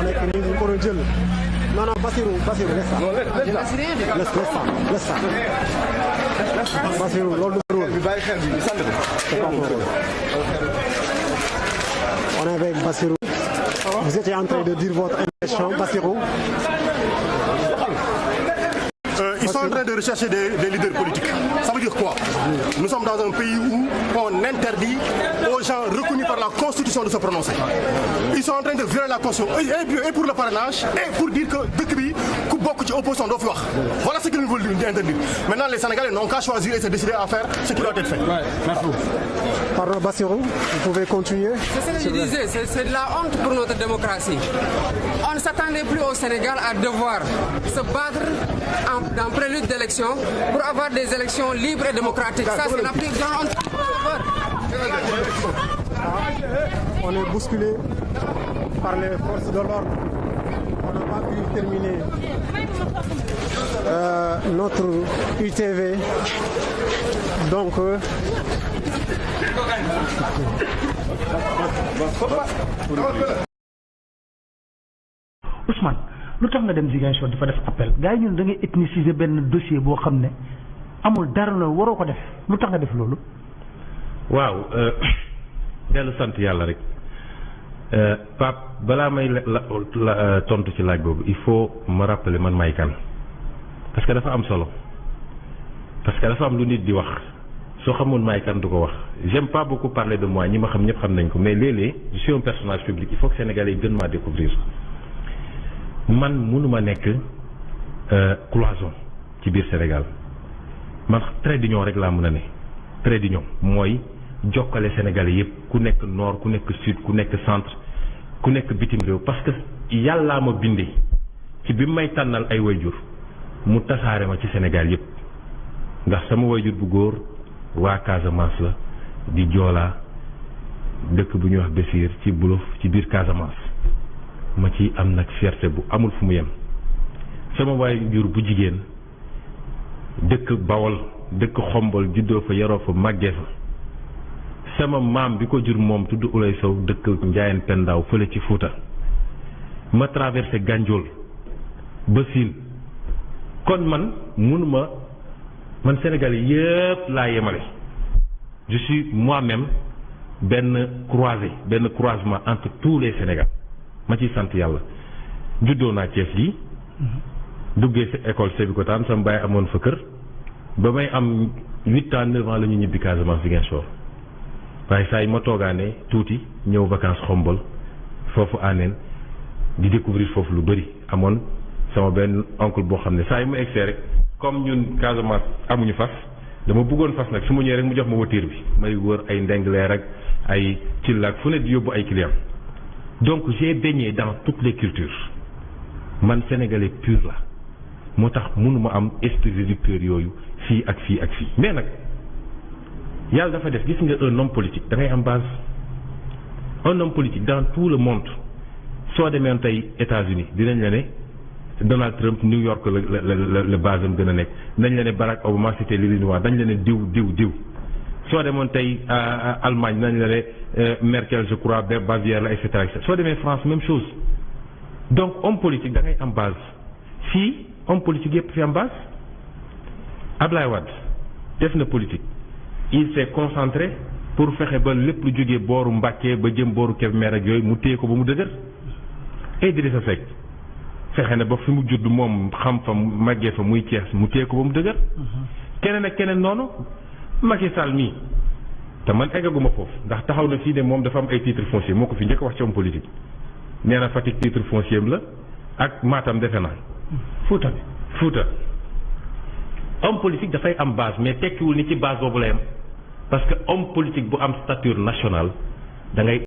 moo nekk nii ñu ko doon jël non non Bassirou laisse ça. non laisse ça. Bassirou loolu du rôle. On est avec Bassirou. Vous étiez en train de dire votre impression, Bassirou. Ils sont en train de rechercher des leaders politiques. Ça veut dire quoi? Nous sommes dans un pays où on interdit aux gens reconnus par la Constitution de se prononcer. Ils sont en train de violer la Constitution et pour le parrainage et pour dire que dëkk bi ku bokk ci opposition doo fi wax. Voilà ce qu'ils veulent interdire. Maintenant les Sénégalais n'ont qu'à choisir et se décider à faire ce qui doit être fait. Ouais, merci. Pardon Bassirou, vous pouvez continuer. C'est ce que je disais, c'est de la honte pour notre démocratie. On ne s'attendait plus au Sénégal à devoir se battre dans prélude d'élection pour avoir des élections libres et démocratiques. Ça, c'est la plus grande honte. On est bousculé par les forces de l'ordre. On n'a pas pu terminer notre UTV. Donc, Ousmane lu tax nga dem Ziguinchor di fa def appel gars yi ñun da ngay ethniciser benn dossier boo xam ne amul dara loolu waroo ko def lu tax nga def loolu. waaw dellu sant yàlla rek Pape balaa may la tontu ci laaj boobu il faut ma rappeler man may kan parce que dafa am solo parce que dafa am lu nit di wax soo xamul may kan du ko wax j'aime pas beaucoup parler de moi ñi ma xam ñëpp xam nañ ko mais léeg-léeg je suis un personnage public il faut que Sénégalais yi gën maa découvrir man mënuma nekk cloison ci biir Sénégal man trait d'union rek laa mën a ne trait d'union mooy jokkale Sénégalais yëpp ku nekk nord ku nekk sud ku nekk centre ku nekk bitim réew parce que yàllaa ma bindee ci bi may tànnal ay wayjur mu tasaare ma ci Sénégal yëpp ndax sama wayjur bu góor waa Casamance la di Joola dëkk bu ñuy wax Bessir ci Boulouf ci biir Casamance ma ci am nag fierté bu amul fu mu yem sama wayjur bu jigéen dëkk Bawol dëkk Xombol juddoo fa yaroo fa màggee fa sama maam bi ko jur moom tudd Ulay Sow dëkk Njaayeen Pendaaw fële ci Fuuta ma traversé Ganjool ba Siin kon man mënuma man Sénégal yëpp laa yemale je suis moi-même benn croisement entre tous les Sénégal ma ciy sant yàlla juddoo naa Thiès gi duggee sa école Sébikotane sama baay amoon fa kër ba may am 8 ans 9 ans la ñu ñibbi Casamance Ziguinchor waaye saa yi ma toogaane tuuti ñëw vacances Xombol foofu ànneen di découvrir foofu lu bëri amoon sama benn oncle boo xam ne saa yi ma egsee rek comme ñun Casamance amuñu fas dama bëggoon fas nag su ma ñëwee rek mu jox ma voiture bi may wër ay ndengleer ak ay cillaak fu ne di yóbbu ay clients donc j'ai baigné dans toutes les cultures man sénégalais pur la moo tax mënuma am esprit réducteur yooyu fii ak fii ak fii mais nag yàlla dafa def gis nga un homme politique da ngay am base un homme politique dans tout le monde soo demee tey États-Unis dinañ la ne Donald Trump New York la base am gën a nekk dañ la ne Barack Obama c'était l'Illinois dañ la ne diw soo demoon tey Allemagne dañ la ne Merkel je crois Bavière la et cetera soo demee France même chose donc homme politique da ngay am base fii homme politique yëpp fi am base Ablaye Wade def na politique il s'est concentré pour fexe ba lépp lu jógee booru Mbàkke ba jëm booru Kébémer ak yooyu mu téye ko ba mu dëgër Idrissa Seck fexe na ba fi mu judd moom xam fa màggee fa muy Thiès mu téye ko ba mu dëgër keneen ak keneen noonu Macky Sall mii te man eggaguma foofu ndax taxaw na fii ne moom dafa am ay titre foncier moo ko fi njëkk wax ci homme politique nee na Fatick titre foncier la ak Matam defe naa Fouta homme politique dafay am base mais tekkiwul ni ci base boobu la yam parce que homme politique bu am stature nationale da ngay